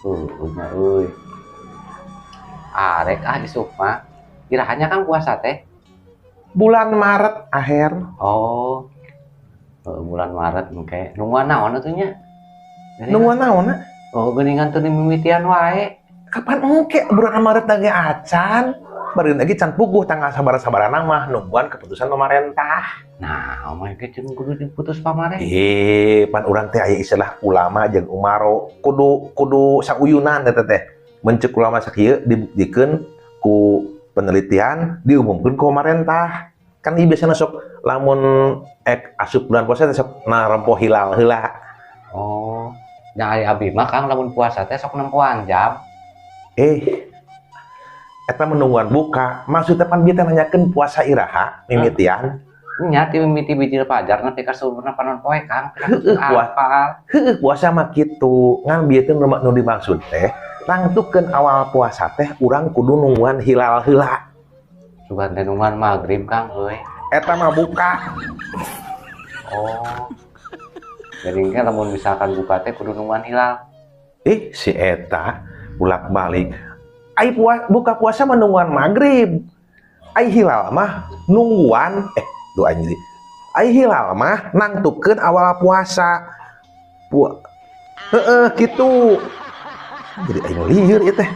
Heueuh nya euy. Arek ah isuk mah. Iraha nya, Kang, puasa teh? Bulan Maret akhir. Oh. Heuh, bulan Maret engke. Nungguan naon atuh nya? Nungguan naon? Oh, geuningan teu dimimitian wae. Kapan engke bulan Maret lagi acan. Bari lagi can puguh tanggal sabaraha-sabarana mah, nungguan keputusan pemerintah. Nah, mah ge jeung kudu diputus pamarentah. Eh, pan urang teh aya istilah ulama jeung umaro, kudu kudu sauyunan eta teh. Mun ceuk ulama sakieu dibuktikeun ku penelitian, diumumkeun ku pemerintah. Kan ieu biasana sok lamun ek asup bulan puasa teh sok narempo hilal heula. Oh. Nya ari abi mah, Kang, lamun puasa teh sok nempoan jam. Eh, eta menungguan buka. Maksudnya pan bieu teh nanyakeun puasa iraha mimitian. Nya ti mimiti bijil fajar nepi ka suburna panon poe, Kang. Heueuh, Apal. Heueuh, puasa mah kitu. Ngan bieu teh nu dimaksud teh nangtukeun awal puasa teh urang kudu nungguan hilal heula. Sugan teh nungguan maghrib, Kang, euy. Eta mah buka. Oh. Jadi engke lamun misalkan buka teh kudu nungguan hilal. Eh, si eta bolak-balik. Ai buka puasa mah nungguan maghrib. Ai hilal mah nungguan, eh, duh anjing. Ai hilal mah nangtukeun awal puasa. Heeh, kitu. Jadi aing lieur ieu teh.